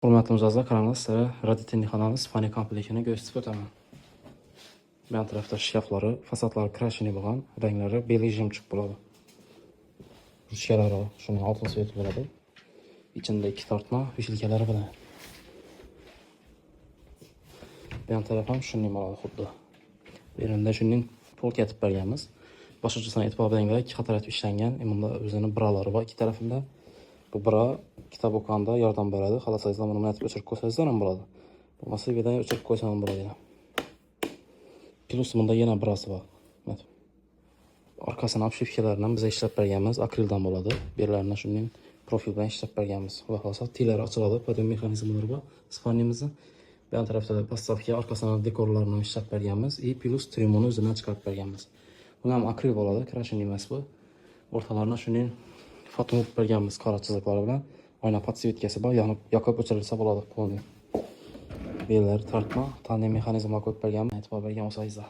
Hurmatli mijozlar, qaranglar, sizlarga родительный xonani спальный komplektini ko'rsatib o'taman. Bu yon tarafda shkaflari, fasadlari крашеный bo'lgan, ranglari белый жемчуг bo'ladi. Ruchkalari shunday oltin цвет bo'ladi. Ichida ikki tortma вешалка lari bilan. Bu yon taraf ham shunday bo'ladi xuddi. Bu yerda shunday polka etib berganmiz. Boshqachasini e'tibor beringlar, ikki qator etib ishlangan. Bunda o'zini bralari bor ikki tarafida. Bu bra kitob o'qiganda yordam beradi. Xohlasangizlar buni bunday o'chirib qo'ysangizlar ham bo'ladi. Bo'lmasa bu yerdan o'chirib qo'ysa ham bo'ladi yana. Плюс bunda yana brasi bor. Mana. Orqasini обшивка larini ham biz ishlab berganmiz, akrildan bo'ladi. Bu yerlarini shunday profil bilan ishlab berganmiz. Xudo xohlasa tiylari ochiladi, подъем mexanizmlari bor спальный mizni. Bu yon tarafda подставка, orqasini dekorlarini ham ishlab berganmiz и плюс tryumoni o'zidan chiqarib berganmiz. Bu ham akril bo'ladi, крашеный emas bu. O'rtalarini shunday foto urib berganmiz qora chiziqlar bilan. Oyna подсветка si bor, yonib, yoqib o'chirilsa bo'ladi полный. Bu yerlari tortma, tandem mexanizmlar qo'yib berganmiz. E'tibor bergan bo'lsangizlar.